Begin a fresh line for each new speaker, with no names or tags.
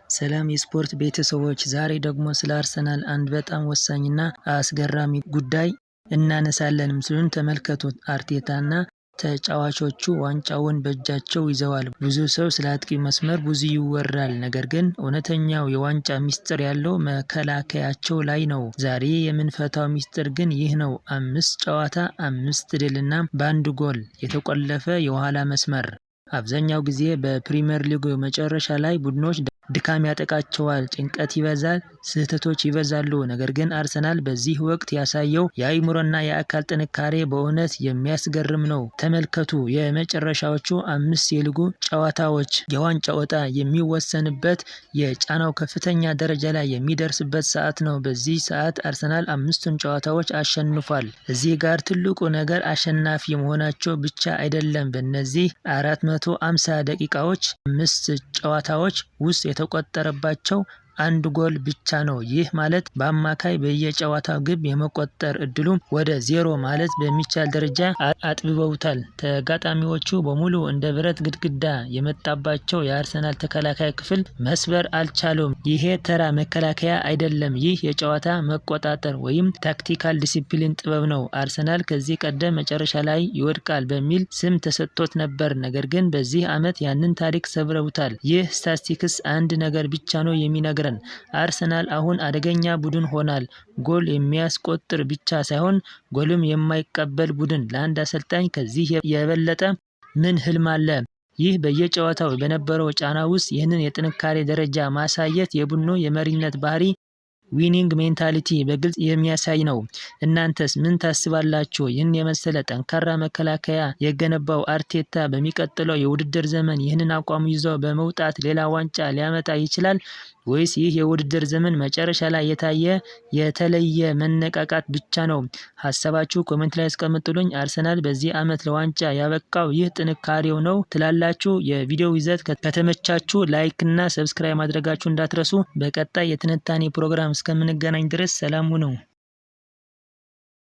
ሰላም የስፖርት ቤተሰቦች፣ ዛሬ ደግሞ ስለ አርሰናል አንድ በጣም ወሳኝና አስገራሚ ጉዳይ እናነሳለን። ምስሉን ተመልከቱት። አርቴታና ተጫዋቾቹ ዋንጫውን በእጃቸው ይዘዋል። ብዙ ሰው ስለ አጥቂ መስመር ብዙ ይወራል፣ ነገር ግን እውነተኛው የዋንጫ ሚስጥር ያለው መከላከያቸው ላይ ነው። ዛሬ የምንፈታው ሚስጥር ግን ይህ ነው። አምስት ጨዋታ፣ አምስት ድልና በአንድ ጎል የተቆለፈ የኋላ መስመር። አብዛኛው ጊዜ በፕሪሚየር ሊጉ መጨረሻ ላይ ቡድኖች ድካም ያጠቃቸዋል፣ ጭንቀት ይበዛል፣ ስህተቶች ይበዛሉ። ነገር ግን አርሰናል በዚህ ወቅት ያሳየው የአእምሮና የአካል ጥንካሬ በእውነት የሚያስገርም ነው። ተመልከቱ፣ የመጨረሻዎቹ አምስት የሊጉ ጨዋታዎች የዋንጫው ዕጣ የሚወሰንበት፣ የጫናው ከፍተኛ ደረጃ ላይ የሚደርስበት ሰዓት ነው። በዚህ ሰዓት አርሰናል አምስቱን ጨዋታዎች አሸንፏል። እዚህ ጋር ትልቁ ነገር አሸናፊ መሆናቸው ብቻ አይደለም። በእነዚህ 450 ደቂቃዎች አምስት ጨዋታዎች ውስጥ የተቆጠረባቸው አንድ ጎል ብቻ ነው። ይህ ማለት በአማካይ በየጨዋታው ግብ የመቆጠር እድሉ ወደ ዜሮ ማለት በሚቻል ደረጃ አጥብበውታል። ተጋጣሚዎቹ በሙሉ እንደ ብረት ግድግዳ የመጣባቸው የአርሰናል ተከላካይ ክፍል መስበር አልቻሉም። ይሄ ተራ መከላከያ አይደለም። ይህ የጨዋታ መቆጣጠር ወይም tactical discipline ጥበብ ነው። አርሰናል ከዚህ ቀደም መጨረሻ ላይ ይወድቃል በሚል ስም ተሰጥቶት ነበር። ነገር ግን በዚህ ዓመት ያንን ታሪክ ሰብረውታል። ይህ ስታቲስቲክስ አንድ ነገር ብቻ ነው የሚነግረን። አርሰናል አሁን አደገኛ ቡድን ሆኗል። ጎል የሚያስቆጥር ብቻ ሳይሆን ጎልም የማይቀበል ቡድን። ለአንድ አሰልጣኝ ከዚህ የበለጠ ምን ህልም አለ? ይህ በየጨዋታው በነበረው ጫና ውስጥ ይህንን የጥንካሬ ደረጃ ማሳየት የቡድኑ የመሪነት ባህሪ winning mentality በግልጽ የሚያሳይ ነው። እናንተስ ምን ታስባላችሁ? ይህን የመሰለ ጠንካራ መከላከያ የገነባው አርቴታ በሚቀጥለው የውድድር ዘመን ይህንን አቋም ይዞ በመውጣት ሌላ ዋንጫ ሊያመጣ ይችላል? ወይስ ይህ የውድድር ዘመን መጨረሻ ላይ የታየ የተለየ መነቃቃት ብቻ ነው? ሀሳባችሁ comment ላይ አስቀምጡልኝ። አርሰናል በዚህ ዓመት ለዋንጫ ያበቃው ይህ ጥንካሬው ነው ትላላችሁ? የቪዲዮው ይዘት ከተመቻችሁ like እና subscribe ማድረጋችሁ እንዳትረሱ። በቀጣይ የትንታኔ ፕሮግራም እስከምንገናኝ ድረስ ሰላም ሁኑ።